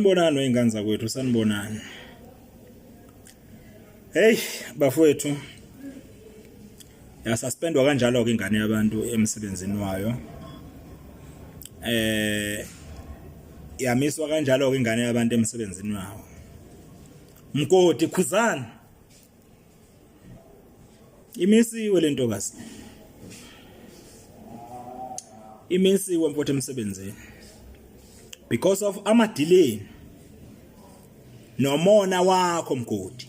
Sanibonani wey'ngane zakwethu, sanibonani. Hey bafowethu, yasuspendwa kanjalo-ke ingane yabantu emsebenzini wayo. Yamiswa kanjalo-ke ingane yabantu emsebenzini wawo. Mgodi khuzani. Imisiwe le ntokazi. Imisiwe mfowethu emsebenzini. Because of ama delay. Nomona wakho mgodi.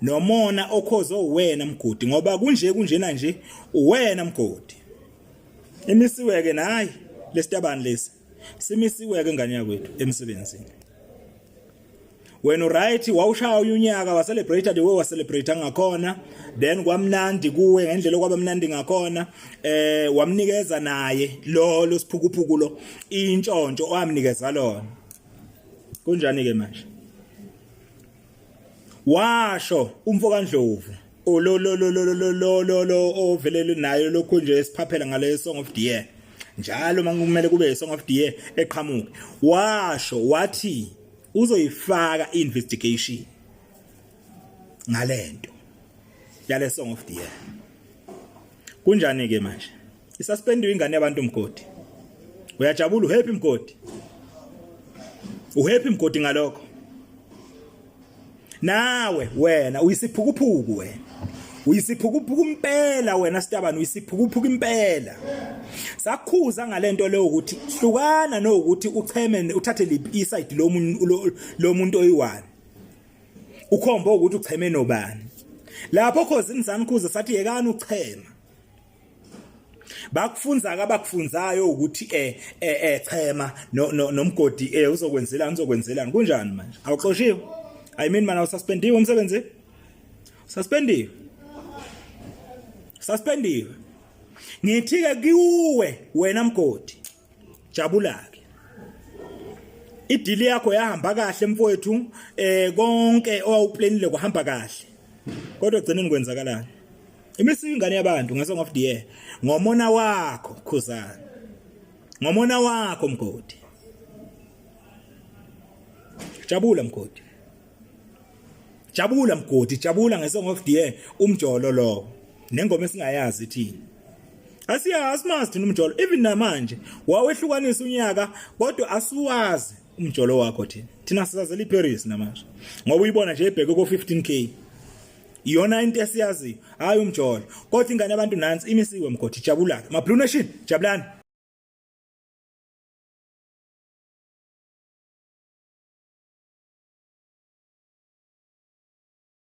Nomona okhoze uwena mgodi ngoba kunje kunjena nje uwena mgodi. Imisiwe ke nayi lesitabani lesi. Simisiwe ke ngane yakwethu emsebenzini. Wena right wawushaya unyaka wa celebrate the way wa celebrate ngakhona, then kwamnandi kuwe ngendlela okwaba mnandi ngakhona. Wamnikeza naye lo losiphukuphuku lo intshontsho owamnikeza lona. Kunjani ke manje? Washo umfo kaNdlovu lo lo lo lo lo lo lo lo ovelele nayo lokhu nje esiphaphela ngale song of the year njalo mangikumele kube song of the year eqhamuke. Washo wathi uzoyifaka investigation ngalento yale song of the year. Kunjani ke manje? Isuspendiwe ingane yabantu mgodi. Uyajabula, uhappy mgodi? Uhappy mgodi ngalokho? Nawe wena uyisiphukuphuku, wena uyisiphukuphuku impela, wena sitabani, uyisiphukuphuku impela. Sakhuza ngalento leyo ukuthi hlukana nokuthi ucheme uthathe liphi iside lomuntu lomuntu oyi-one, ukhomba ukuthi ucheme nobani lapho khoze imzani. Sathi yekani uchema. Bakufunza ke abakufunzayo ukuthi chema nomgodi uzokwenzelani, uzokwenzelani. Kunjani manje? Awuxoshiwe, I mean mana ususpendiwe umsebenzi, suspendiwe, suspendiwe. Ngithi ke kuwe wena mgodi, jabula ke, ideal yakho yahamba kahle mfowethu. Konke owawuplanile kuhamba kahle, kodwa egcineni kwenzakalani? Imisiwe ingane yabantu nge song of the year ngomona wakho khuzana, ngomona wakho mgodi. Jabula mgodi, jabula mgodi, jabula nge song of the year, umjolo lo nengoma esingayazi thina. Asiyazi mazi thina umjolo. Even namanje wawehlukanisa unyaka, kodwa asiwazi umjolo wakho thina. Thina sisazela iParis namanje ngoba uyibona nje ebheke ko 15K, iyona into esiyaziyo, hayi umjolo. Kodwa ingane yabantu nansi imisiwe mgodi. Jabula ma Blue Nation, jabulani.